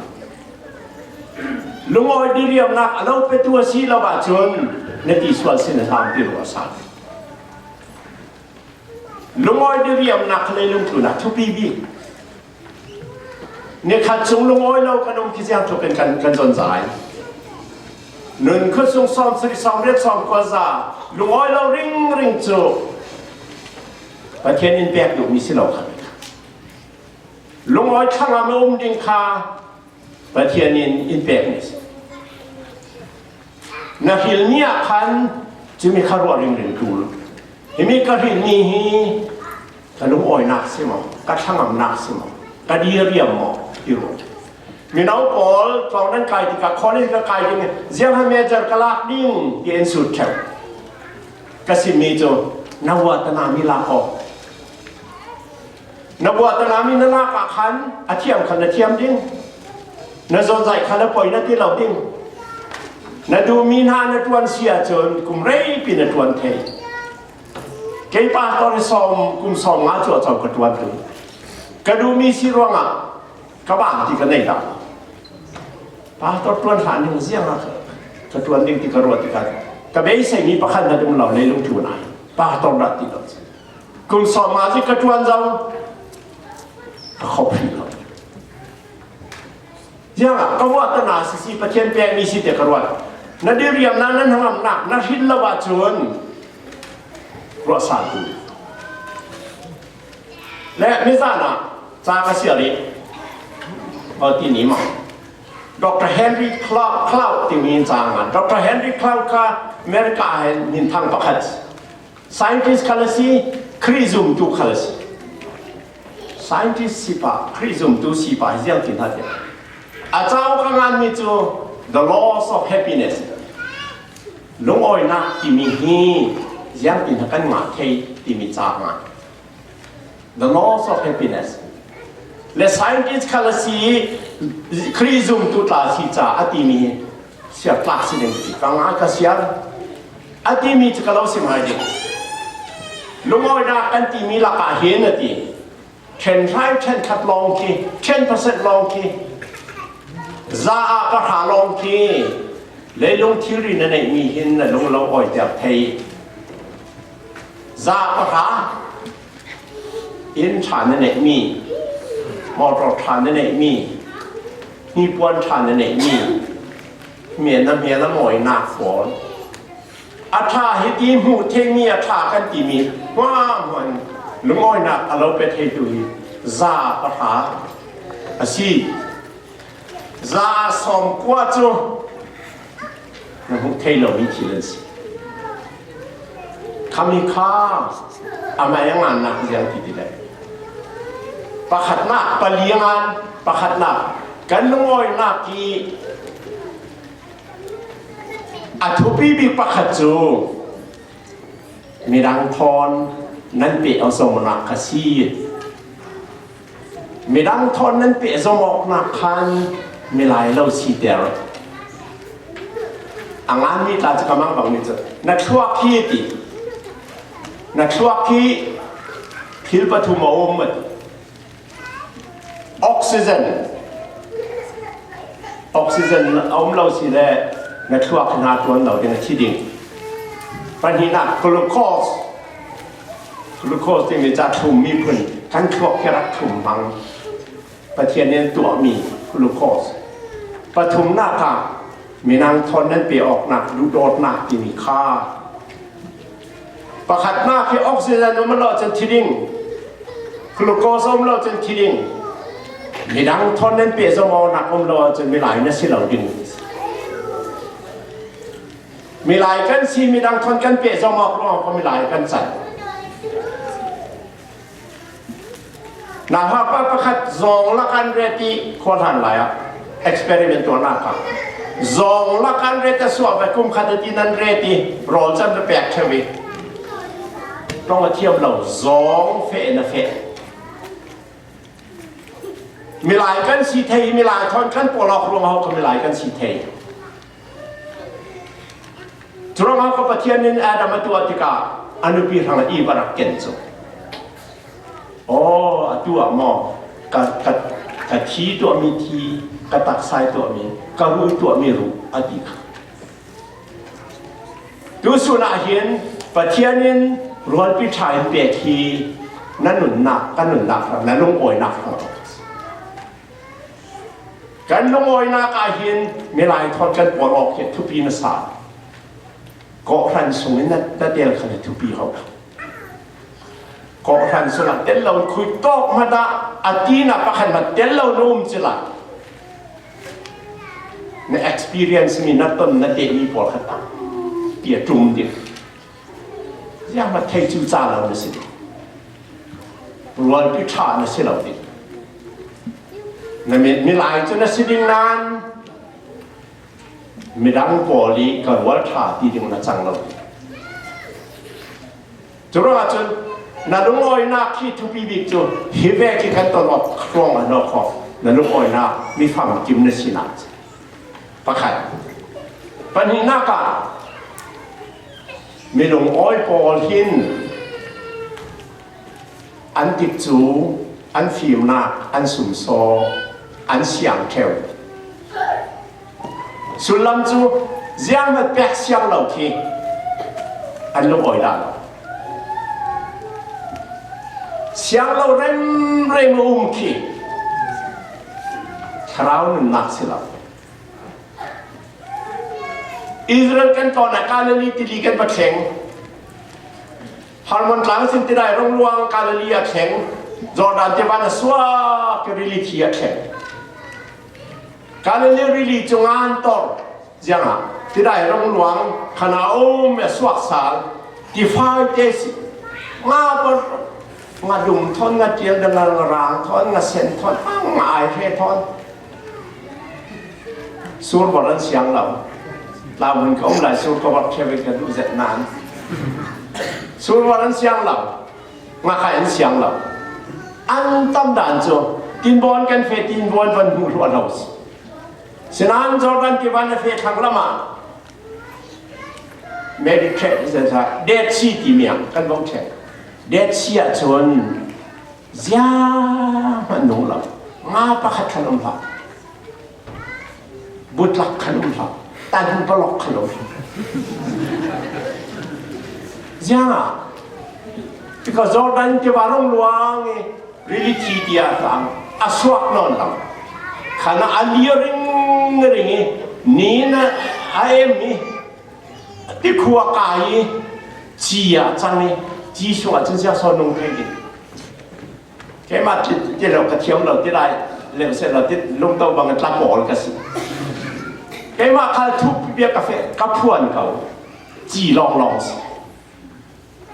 Lungawi diriamnak a lo petu a si lo ahcun na ti sual si na hlam ti ruahsaltu. Lungawi diriamnak kha leilung tlun ah thupi bik. Nikhat chung lungawi lo kan um khi ziang tluk in kan, kan zon zai. Nun khua sung sawm sarih sawm riat sawm kua za lungawi lo ringring cu Pathian in pek duhmi si lo kha. Lungawi thlang ah na um ding kha Pathian in in pekmi a si. Na hrilmi ah khan cumi kha ruah ringring ṭul. Himi ka hrilmi hi ka lungawinak si maw, ka thlangamnak si maw, ka diriam maw, ti ruah. Mino pawl tlawng nan kai tikah college ka kai ding, ziang ha major ka lak ding, ti in sut ṭheu. Ka simmi cu na uah tana mi lak aw. Na buahtanami na lak ah khan a thiam khan na thiam ding, na zonzaih khan a poi na ti lo ding. Na duhmi hna na ṭuan si ahcun kum reipi na ṭuan thei. Kei pastor hi sawm, kum sawm nga cuahco ka ṭuan tu. Ka duhmi si ruangah ka bang ti ka nei dah. Pastor ṭuan hlan ning ziangah ka, ka ṭuan ding ti ka ruah tikah ka beiseimi pakhat na dum lo, leilung tlun ai. Pastor dah ti lo. Kum sawm nga zi ka ṭuan zong ka khop hrih lo. Ziangah ka ruahtanami sisi Pathian pekmi si te ka ruat. Na diriamnak, na hnangamnak, na hril lo ahcun ruahsaltu. Le mizan ah ca ka siar i, aw, tini maw? Doctor Henry Cloud, Cloud timi in ca ngan. Doctor Henry Cloud kha America ah hin minthang pakhat. Scientist khal a si, Khrih zumtu khal a si. Scientist sipa, Khrih zumtu sipa hi ziang tin hati. A cauk a nganmi cu the laws of happiness. Lungawinak timi hi ziang tin kan ngah thei timi ca ngan. The laws of happiness. Le scientist khal a si, Khrih zumtu tla si ca a timi siar tlak si ding ti ka ngai ka siar. A timi cu ka lo sim hai ding. Lungawinak kan timi lakah hin a ti. Ṭhen hrai ṭhen khat lawng khi, ṭhen pasat lawng khi, za ah pahra lawng khi, leilung thilri na neihmi hin na lung lo awiter thei. Za ah pahra, inn ṭha na neihmi, motor ṭha na neihmi, hnipuan ṭha na neihmi, hmel na hmel a mawinak pawl. A ṭha hi ti hmuh theimi a ṭha kan timi hmuahhmuah lungawinak a lo pe theitu hi za pahra a si. Za sawmkua cu na hmuh thei lomi thil an si. Khami kha a mai a ngannak ziang ti ti le pakhatnak, pali a ngan, pakhatnak kan lungawinak i a thupi bik pakhat cu midang thawn nan peh awzawmnak kha si. Midang thawn nan peh zawmawknak khan milai lo siter. A ngan mi tla cu ka mang bang mi cu, na thluak hi ti. Na thluak hi thil pathum a um a ti. Oxygen. Oxygen a um lo si le na thluak hna ṭuan lo ding a thi ding. Pahnihnak glucose. Glucose timi ca thlum miphun kan thluak hi rak thlum hmang. Pathian in tuahmi glucose. Pathumnak ah midang thawn nan pe awknak, duhdawtnak timi kha. Pakhatnak hi oxygen um lo cun thi ding, glucose um lo cun thi ding. Midang thawn nan pe zong awknak um lo cun milai na si lo ding. Milai kan si, midang thawn kan pe zong awk ruang kha milai kan cang. Nauhak pa pakhat zawng lak an ret i khuahlan lai ah experiment tuahnak ah zawng lak an ret a suah ve, kum khat a ti nan ret i rawl can pek ṭheu i ṭong a thiam lo, zawng feh na feh. Milai kan si thei, milai thawn kan pawl awk ruang aho kha milai kan si thei. Curuangah kha Pathian in Adam a tuah tikah a nupi hrangah Eve a rak ken cu. Aw, atu ah maw ka, ka, ka thi tuahmi thi, ka taksa i tuahmi, ka ruh i tuahmi ruh a ti kha. Tu sun ah hin Pathian in rualpi ṭha in pek hi na nunnak, ka nunnak hrang, na lungawinak hrang. Kan lungawinak ah hin milai thawn kan pawl awk hi thupi na sa. Kawhhran sungin na, na tel khan hi thupi ho. Kawhhran sungah tel lo, khui tawk hmanh ah a tin ah pakhat hmanh tel lo na um cila na experience mi, na ton, na tehmi pawl kha tampi a ṭum ding. Zianghmanh thei cu ca lo na si ding. Rualpi ṭha na si lo ding. Na mi, milai cu na si ding nain midang pawl i ka rual ṭha ti ding na cang lo ding. Curuangah cun na lungawinak hi thupi bik cu hi vek i kan ton awk hrawng a hnawk kho. Na lungawinak mi famkim na sinak cu pakhat. Pahnihnak ah minung awi pawl hin an tikcu, an fimnak, an sumsaw, an siang ṭheu. Sullam cu zianghmanh pek siang lo khi an lungawi dah lo. Siang lo remrem a um khi thlarau nunnak si lo. Israel kan ton ah Galilee tili kan va thleng. Hermon tlang sin tidai rong luang Galilee a thleng. Jordan tiva a suak i rili thi a thleng. Galilee rili cu ngan tor. Ziangah tidai rong luang khan a um i a suak sal. Tifai te si. Nga por, nga dum thawn, nga tial dang, nga rang thawn, nga sen thawn, nga ai hre thawn. Sur bor an siang lo. Tlau hmun ka um lai, sur ka bor ṭheu i ka duh zet nain. Sur bor an siang lo. Nga khai an siang lo. An tam dan cu tinbawn kan feh, tinbawn van hmuh hluah lo si. Sinain Jordan tiva a feh thlang lamah Mediterranean, Dead Sea timi ah kan vung ṭheh. Dead Sea ah cun zianghmanh nung lo, nga pakhat khan um hlah, butlak khan um hlah, tan palok khan um hlah. Ziangah? Because Jordan tiva rung luang i rili thi tiah a tlang, a suak nawn lo. Khan a li a ring ring i, ni in a em i, tikhua kai i, ci ah cang i, ci sungah cun ziangso nung thei ding. Keimah ti, ti lo ka thiam lo, ti lai lo seh lo, ti lungto bang tla pawl ka si. Keimah khal thup bia ka feh, ka phuan ko. Ci lawnglawng si.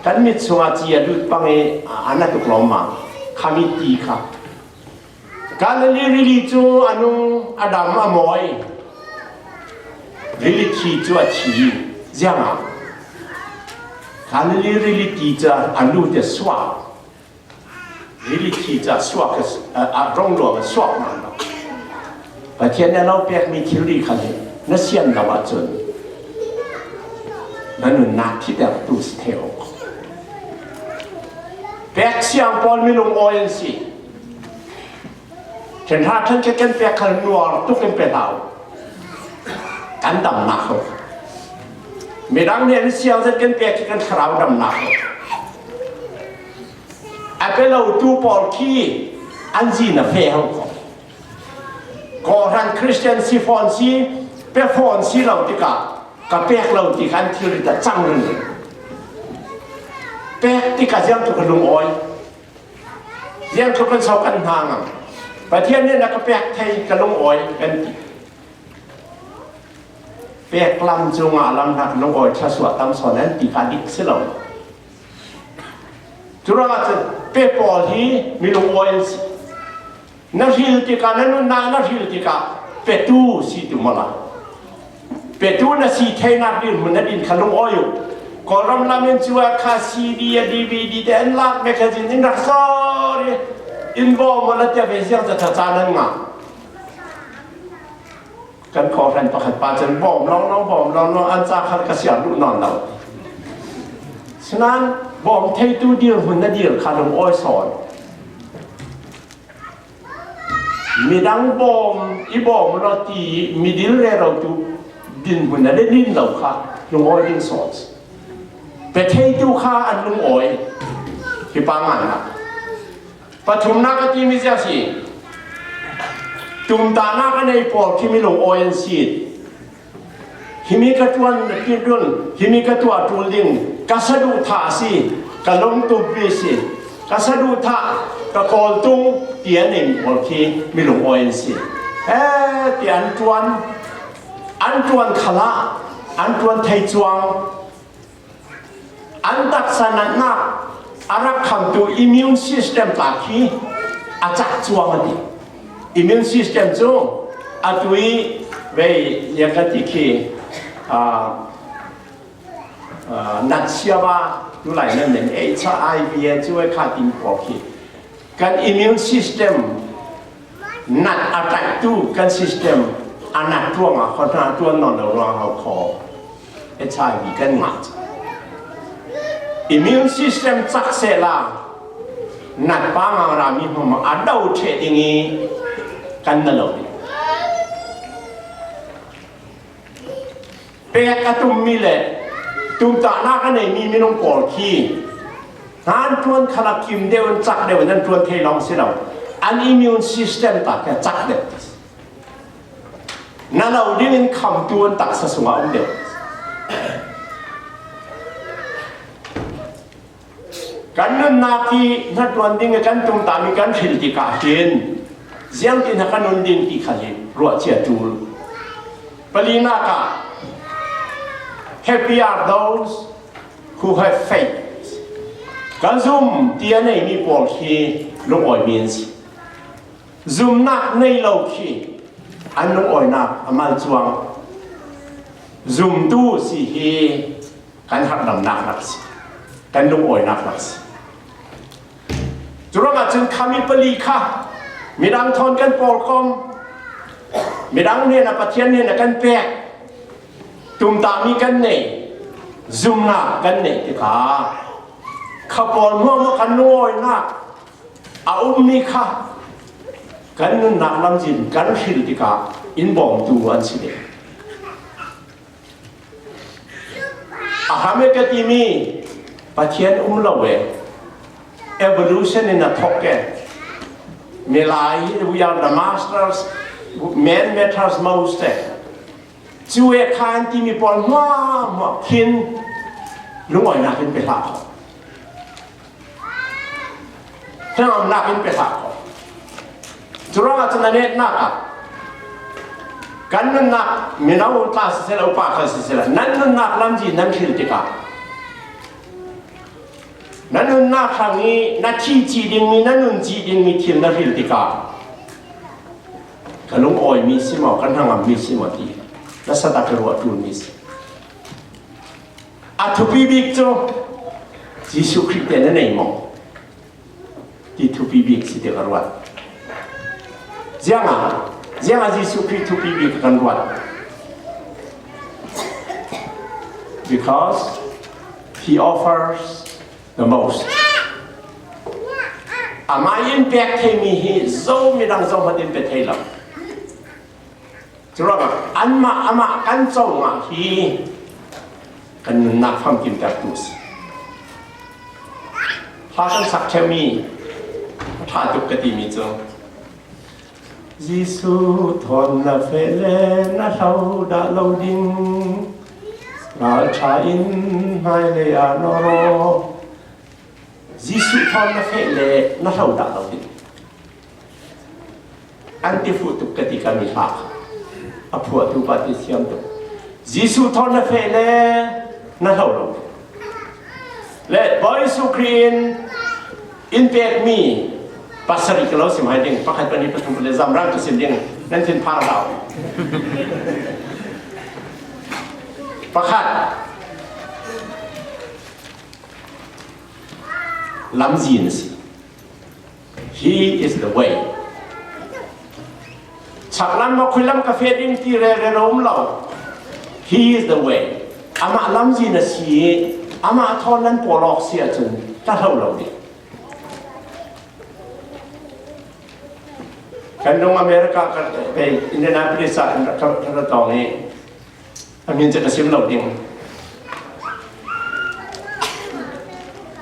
Kan mit chungah ci a lut pang i, a, a na tuk lawmmam. Kha mit ti kha. Galilee rili cu a nung, a dam, a mawi. Rili thi cu a thi. Ziangah? Galilee rili ti cu a lut i a suak. Rili thi cu a suak, a, a, a rong luang a suak hna lo. Pathian nih a lo pekmi thilri kha hi na sian lo ahcun Na nunnak thitertu si thei lo. Pek siang pawl mi lungawi an si. Ṭhen hra ṭhen khat kan pek kha nuar tuk kan pe hlau. Kan damnak ho. Midang hnen siang zet kan pek kan thlarau damnak ho. A pe lo tu pawl khi an zi na fe ho ko. Kawhhran Christian si fawn si, pe fawn si lo tikah, ka pek lo tikah an thil rit a cang ringring. Pek tikah ziang tuk ka lungawi. Ziang tuk kan so kan hna ngam. Pathian nih na ka pek thei ka lungawi kan ti. Pek lam cungah lam hnak lungawi thluasuah tam sawn an ti kha dik si lo. Curuangah cun pe pawl hi mi lungawi an si. Na hril tikah, na nunnak na hril tikah, petu si tu maw la. Petu na si theinak dirhmun na din kha lungawi uh. Kawlram lam in cu a kha C D a D V D te an lak, magazine in rak sawh i in bawm maw la tiah ve ziang caan nan ngah. Kan kawhhran pakhat pa cun bawm lawnglawng, bawm lawnglawng, an ca khat ka siar duh nawn lo. Sinain bawm theitu dirhmun na dir kha lungawi sawn. Midang bawm i bawm law ti midil rero tu dinhmun na din lo kha lungawi ding sawn. Pe theitu kha an lungawi hi pa ngannak. Pathumnak a timi zia si. Tumtahnak a nei pawl khi mi lungawi an si. Himi ka ṭuan na ṭi dun, himi ka tuah ṭul ding, ka saduhthah a si, ka lungtup bik si, ka saduhthah, ka kawltung, ti a nei pawl khi mi lungawi an si. He, ti an ṭuan, an ṭuan khalah, an ṭuan thei cuang. An taksa natnak a rak khamtu immune system tla khi a cak cuang a ti. Immune system cu a tui vei, ya ka ti khi, aa, aa, nat siava tulai nan nen H I V a cu a kha tin pawl khi kan immune system nat a ṭaihtu kan system a nat ruangah khuahna ṭuan nawn lo ruangah kho H I V kan ngah. Immune system cak sehla nat panga rami hmama a do ṭheh ding i kan na lo ding. Pek a tummi le tumtahnak a neimi minung pawl khi hna an ṭuan khalah kim deuh in cak deuh in an ṭuan thei lawng si lo. An immune system tla khi cak deuh. Na lo dingin khamtu an taksa sungah um deuh. Kan nunnak i hnaṭuan ding i kan tumtahmi kan hril tikah hin ziangtin ha kan nun ding ti kha hi ruahcia ṭul. Palinak ah, "Happy are those who have faith." Kan zum ti a neimi pawl khi lungawimi an si. Zumnak nei lo khi an lungawinak a mal cuang. Zumtu si hi kan harhdamnak rak si, kan lungawinak rak si. Curuangah cun khami pali kha midang thawn kan pawlkom, midang hnenah, Pathian hnenah kan pek, tumtahmi kan nei, zumnak kan neih tikah kha pawl hmuahhmuah kan lungawinak a ummi kha kan nunnak lamzin kan hril tikah in bawmtu an si ding. A hram e ka timi Pathian um lo e. Evolution in a thawk e. Milai hi, "We are the masters, man matters most," e. Cu e kha an timi pawl hmuahhmuah khin lungawinak in pe hlah ko. Hnangamnak in pe hlah ko. Curuangah cun a netnak ah kan nunnak, mino tla siseh lo, upa kha siseh lo, nan nunnak lamzin nan hril tikah, na nunnak hrang i na thi cih dingmi, na nun cih dingmi thil na hril tikah, ka lungawimi si maw, ka hnangammi si maw ti na satak ka ruah ṭulmi si. A thupi bik cu Jesuh Khrih te na nei maw ti thupi bik si ti ka ruat. Ziangah, ziangah Jesuh Khrih thupi bik kan ruat? Because he offers the most. Amah in pek thei mi hi Zo midang zohmanh in pe thei lo. Curuangah anmah, amah kan congah hi kan nunnak famkim tertu si. Hla kan sak ṭheu mi a ṭha tuk ka timi cu, Jesuh thawn na feh le na hlo dah lo ding, ralṭha in hmailei ah na raw. Jesuh thawn na feh le na hlo dah lo ding. An ti fuh tuk ka ti, kan i hlah kha. A phuahtu pa ti thiam tuk. Jesuh thawn na feh le na hlo lo ding. Le Bawi Jesuh Khrih in in pekmi pasarih ka lo sim hai ding. Pakhat, pahnih, pathum, pali, zamrang ka sim ding. Nan thin phar hau. Pakhat. Lamzin a si. He is the way. Chaklam ma khuilam ka feh ding ti rere rom lo. He is the way. Amah lamzin a si. Amah thawn nan pawlawk si ahcun ka hlo lo ding. Kan nung America ka pei, Indianapolis ah ka, ka, ka tawng i, a min cu ka sim lo ding.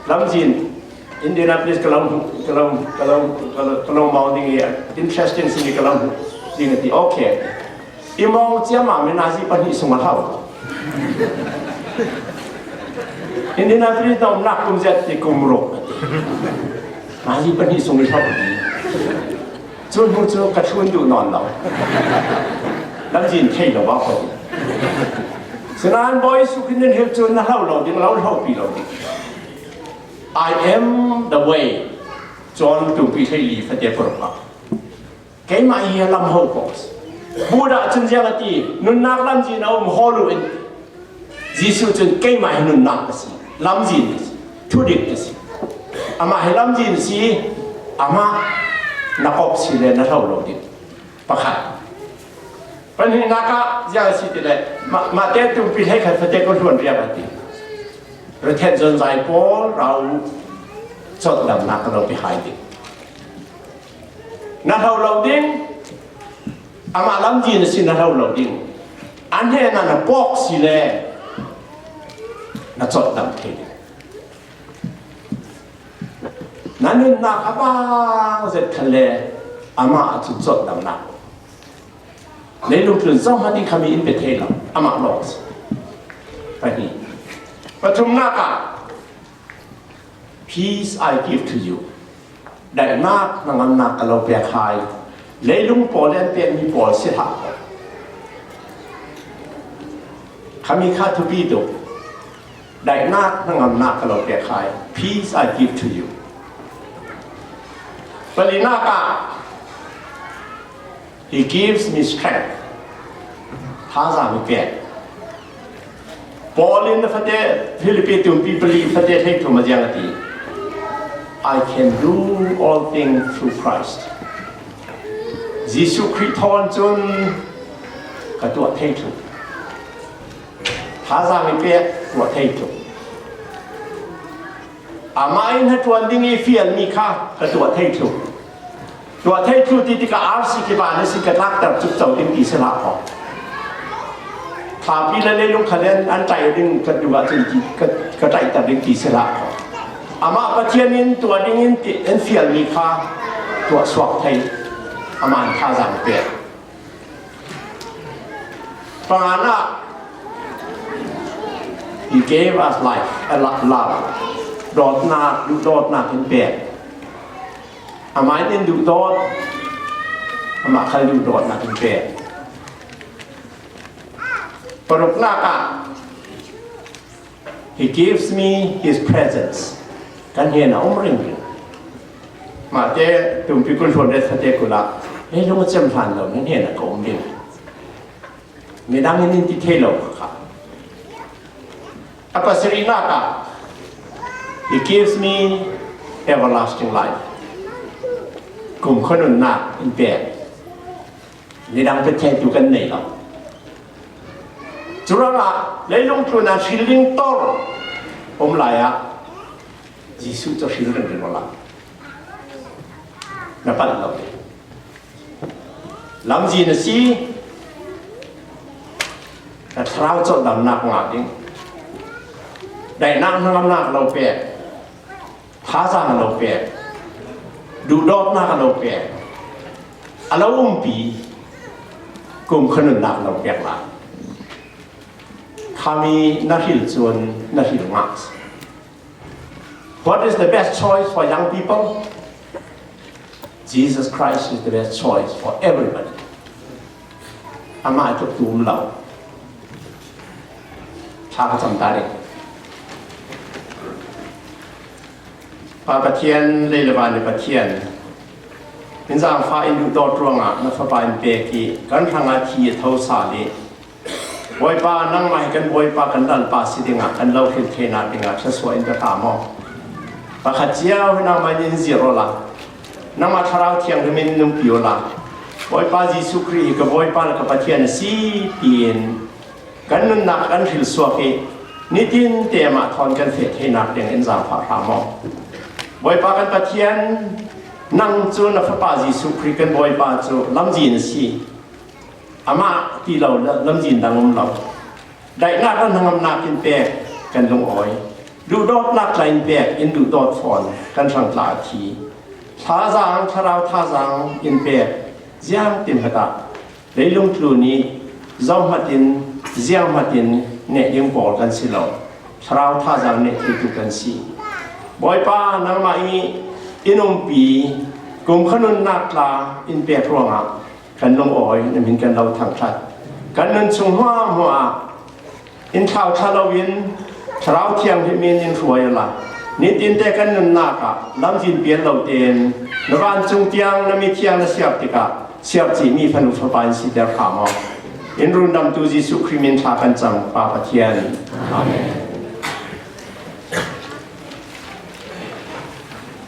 Lamzin, Indianapolis ka lo, ka lo, ka lo, ka lo, ka lo mau ding i, interesting simi ka lo ding a ti. Okay. I mawng ciam ah mi nazi pahnih sung a hlo. Indianapolis na umnak kum zet ti kum ruk. Nazi pahnih sung i hlo. Cu hnu cu ka thlun duh nawn lo. Lamzin thei lo ah ko. Sinain Bawi Jesuh Khrih nan hilh cu na hlo lo ding, lo hlopi lo ding. I am the way. John tumpi hleili fate paruk ah. Keimah hi a lam ho ko. Buddha cun ziang a ti, nunnak lamzin a um hawl uh in. Jesuh cun keimah hi nunnak ka si, lamzin ka si, thudik ka si. Amah hi lamzin si, amah na kop si le na hlo lo ding. Pakhat. Pahnihnak ah ziang a si ti le, mah, mahte tumpi hleikhat fate ko hluan riak a ti. Rethet zonzai pawl rau cawtdamnak ka lo pe hai ding. Na hlo lo ding, amah lamzin a si na hlo lo ding. A hnenah na pawk si le na cawtdam thei ding. Na nunnak a bang zet khan le amah a cun cawtdamnak. Leilung tlun zohhmanh i khami in pe thei lo, amah lawng a si. Pahnih. Pathumnak ah, peace I give to you. Daihnak hnangamnak ka lo pek hai. Leilung pawl le an pekmi pawl si hlah ko. Khami kha thupi tuk. Daihnak hnangamnak ka lo pek hai. Peace I give to you. Palinak ah, He gives me strength. Thazaang i pek. Paul in a fate, Filipi tumpi pali fate hleithum a ziang a ti. I can do all things through Christ. Jesuh Khrih thawn cun ka tuah thei tuk. Thazaang i pek, tuah thei tuk. Amah in hnaṭuan ding i fialmi kha ka tuah thei tuk. Tuah thei tuk ti tikah R C kipah na si ka tlakter cukco ding ti si hlah ko. Thlapi le leilung kha le an ṭaih ding ka duh ahcun ti, ka, ka ṭaihter ding ti si hlah ko. Amah Pathian in tuah ding in ti, an fialmi kha tuah suak thei. Amah in thazaang pek. Panganak, He gave us life, a lo-, love. Dawtnak, duhdawtnak in pek. Amah in duhdawt, amah khal duhdawtnak in pek. Paruknak ah, He gives me His presence. Kan hnenah a um ringring. Mahte tumpi kul hluan riat fate kul ah, leilung a cem hlan lo, nan hnenah ka um ding. Midang in in ti thei lo kha. A pasarihnak ah, He gives me everlasting life. Kumkhua nunnak in pek. Midang pe theitu kan nei lo. Curuangah leilung tlunah hril ding tor om lai-ah Jesuh cu hril ringring awla na panh lo. Lamzin a si, na thlarau colhdannak ngah ding, daihnak hnangamnak lo pek, thazaang a lo pek, duhdawtnak a lo pek, a lo umpi, kum khanunnak a lo pek lai. Khami na hril cun na hril ngah. What is the best choice for young people? Jesus Christ is the best choice for everybody. Amah tuk tum lo. Thla ka cam ta ding. Pa Pathian, lei le van i Pathian, in zaangfah in duhdawt ruangah na fapa in pek i kan hrangah thi a tho sal i Bawipa, nangmah hi kan Bawipa, kan Lalpa si dingah kan lo hril theinak dingah thluasuah in pe hram aw. Pakhat cio hi nangmah in in zir awla, nangmah Thlarau Thianghlim in in umpi awla, Bawipa Jesuh Khrih hi ka Bawipa le ka Pathian a si, tiin kan nunnak kan hril suak i nitin te mah thawn kan feh theinak ding in zaangfah hram aw. Bawipa kan Pathian, nang cu na fapa Jesuh Khrih kan Bawipa cu lamzin a si. Amah ti lo la-, lamzin dang um lo. Daihnak le hnangamnak in pek kan lungawi. Duhdawtnak tla in pek in duhdawt fawn kan hrang tla a thi. Thazaang, thlarau thazaang in pek ziang timhmanh ah leilung tlun i zohhmanh in, zianghmanh in neh ding pawl kan si lo. Thlarau thazaang neh theitu kan si. Bawipa, nangmah i in umpi, kum khanunnak tla in pek ruangah kan lungawi, na min kan lo thangṭhat. Kan nun chung hmuahhmuah ah in thlauthla loin Thlarau Thianghlim in in hruai awla, nitin te kan nunnak ah lamzin pial lo tein na vancung tiang na mithiang na siar tikah siar cihmi fanu fapa in si ter hram aw. In rundamtu Jesuh Khrih min thla kan cam, Pa Pathian. Amen.